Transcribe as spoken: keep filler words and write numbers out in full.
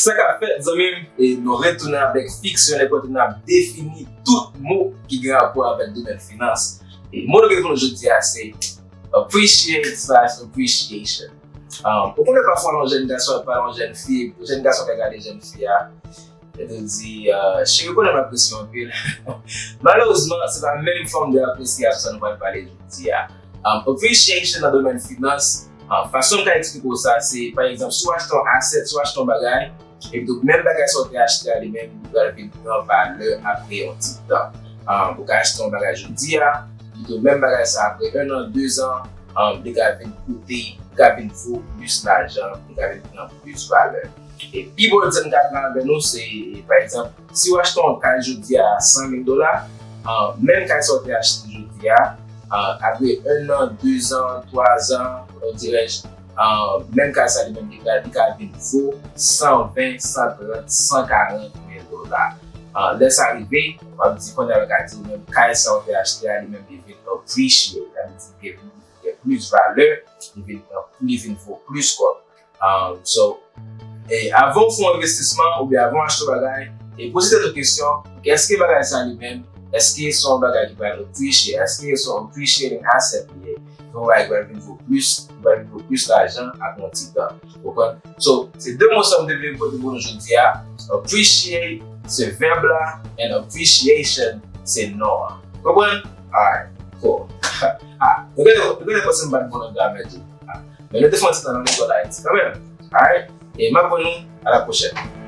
Sa k ap fèt, zanmi m? E nou retounen avèk fiksyon lè kote n ap defini tout mo ki gen rapò avèk domèn finans. E mo nou gen pou nou jodi a se appreciate slash appreciation. Um, ou konnen pafwa yon jèn gason ap pale yon jèn fi, yon jèn gason ka gade jèn fi a, e te di, uh, cheri, ou konnen m apresye w anpil. Malerezman, se pa menm fòm de apresyasyon sa nou pral pale jodi a. Um, appreciation nan domèn finans, um, fason m ka eksplike w sa, se, pa egzanp, si w achte yon asset, si w achte yon bagay, epi tou menm bagay sa w te achte a li menm, li pral vin pran valè apre yon ti tan. Um, ou ka achte yon bagay jodi a, epi tou menm bagay sa apre un an, deux ans, um, li ka vin koute, li ka vin vo plis lajan, li ka vin pran plis valè. E pi bon egzanp m ka pran avè nou, se, pa egzanp, si w achte yon kay jodi a san mil dola, uh, menm kay sa w te achte jodi a, uh, apre un an, deux ans, trois ans, on dirait, uh, menm kay sa li menm li ka, li ka vin vo san ven, san trant, san karant mil dola. Uh, lè sa rive, w ap di kounye a yo ka di w menm kay sa w te achte a, li menm li vin appreciate, sa vle di li gen, li gen plis valè, li vin pran, li vin vo plis kòb. Um, so, e avan w fè yon envestisman oubyen avan w achte yon bagay, e poze tèt ou kesyon, èske bagay sa li menm, èske se yon bagay ki pral appreciate, èske se yon appreciating asset li ye, se yon bagay ki pral vin vo plis, ki pral vin vo plis lajan apre yon ti tan. Ou konprann? So, se de mo sa m te vle pote pou nou jodi a. Appreciate se vèb la, and appreciation se non an. Konprann? Alright, cool. Ah, nou genlè, nou genlè panse m pa t bon nan gramè tou. Ah, men nou te fè yon ti tan nan lekòl Ayiti kanmenm. Alright? E m ap wè nou a la pwochèn.